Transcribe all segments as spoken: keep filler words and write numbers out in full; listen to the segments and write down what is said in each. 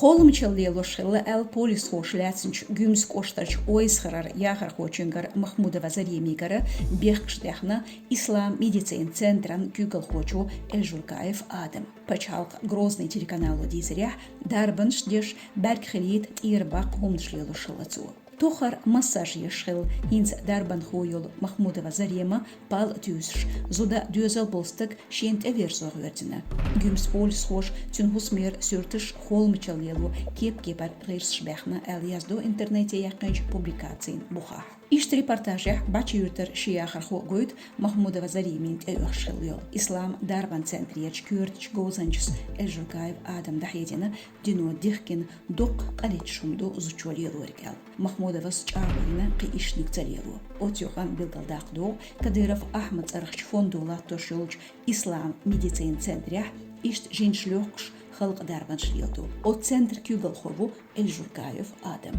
Кхолламачалла лелош хилла аьлла полисхоша лаьцначу Гуьмсан кӀоштарчу Ойсхарара яхархочуьнгара Махмудова Заремигара бехкаш даьхна Ислам медицинан центран куьйгалхочо Эльжуркаев Адама. Пачхьалкхан Грозный телеканало дийцарехь, дарбанаш деш, бӀаьрг хилийта тӀера баккха хӀуманаш лелош хилла цо. Тохара массаж еш хилла хӀинца дарбанхо йолу Махмудова Зарема, пал а туьйсуш, зуда доьзал болу стаг шена тӀеверзо гӀоьртина. Гуьмсан полисхоша цуьнан хӀусамера суьрташ, кхолламачалла лело кеп-кепара гӀирсаш баьхна аьлла, яздо интернете яьккхинчу публикацийн бухахь. Иштта репортажехь БӀачи-Юьртара ши яхархо гойту Махмудова Заремина тӀеоьхуш хилла йолу. Ислам дарбан центрерчу коьртачу говзанчас Эльжуркаев Адама дӀахьедина, дино дихкина, дуккха къа леташ хӀума ду зудчо лелориг аьлла. Махмудовас чӀагӀо йина кхин иштаниг ца лело. Оцу юкъана билгалдаккха догӀу, Кадыров Ахьмадан цӀарахчу фондо латтош йолчу Ислам медицинан центрехь иштта жинаш лохкуш халкъан дарбанаш леладо. Оцу центран куьйгалхо ву Эльжуркаев Адам.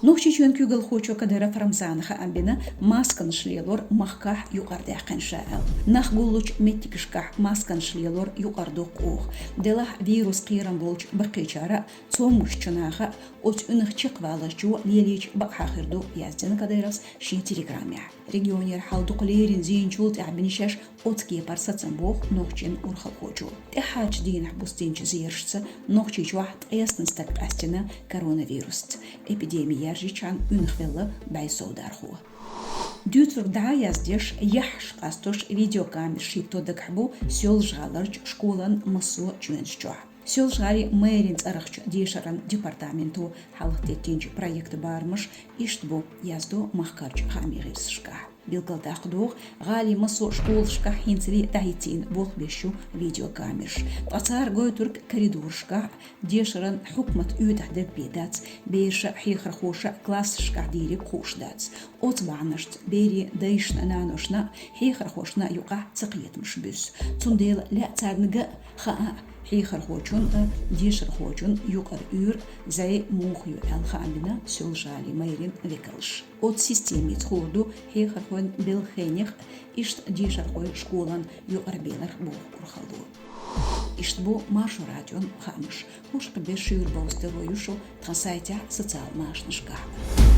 Нохчийчоьнан куьйгалхочо Кадыров Рамзана хаам бина, масканаш лелор махкахь юкъарадаьккхина ша аьлла. Нах гуллучу меттигашкахь масканаш лелор юкъара доккху оха. Делахь вирус кхерам болчу баккхийчара а, цомгушчу наха а оцу уьнах чекхвалазчо лелийча бакъахьа хир ду, яздина Кадыровс шен телеграмехь. Регионера хьал дукха леррина зийначул тӀаьхьа бина шаьш оцу кепара сацам, боху нохчийн урхалхочо. ТӀаьххьарчу дийнахь бустинчу зерашца Нохчийчохь ткъестан стаг къаьстина коронавирусца. Эпидеми яьржичхьана уьнах велла бӀе сов дархо. Дуьйцург дӀа а яздеш, яххьаш къастош видеокамераш хӀитто дагахь бу Соьлжа-ГӀаларчу школан массо а чоьнаш чохь. Соьлжа-ГӀалин мэрин цӀарахчу дешаран департаменто хьалхатеттинчу проектан барамаш иштта бу, яздо махкарчу хаамийн гӀирсашкахь. Билгалдаккха догӀу, гӀалин массо а школашкахь хӀинцале а дӀахӀиттийна болх беш ю видеокамераш. Ткъа цара гойтург коридорашкахь, дешаран хьукматан уьйтӀахь дерг бен дац, бераша а, хьехархоша а классашкахь дийриг хууш дац. Оцу бахьанашца берийн дайшна а, наношна а, хьехархошна а юкъахь цакхетамаш буьсу. Цундела лаьа царна ган а, хаьа а хьехархочун а, дешархочун юкъара уьйр, зӀе муха ю аьлла хаам бина Соьлжа-ГӀалин мэрин векалша. Оцу системица хуур ду хьехархойн белхан хенех а, иштта дешархой школан юкъара беларх а боху урхалло. Иштта бу Маршо радион хаамаш. ХӀорш кхин берш шуьйра бовза тарло ю шу тхан сайтехь, социал машанашкахь.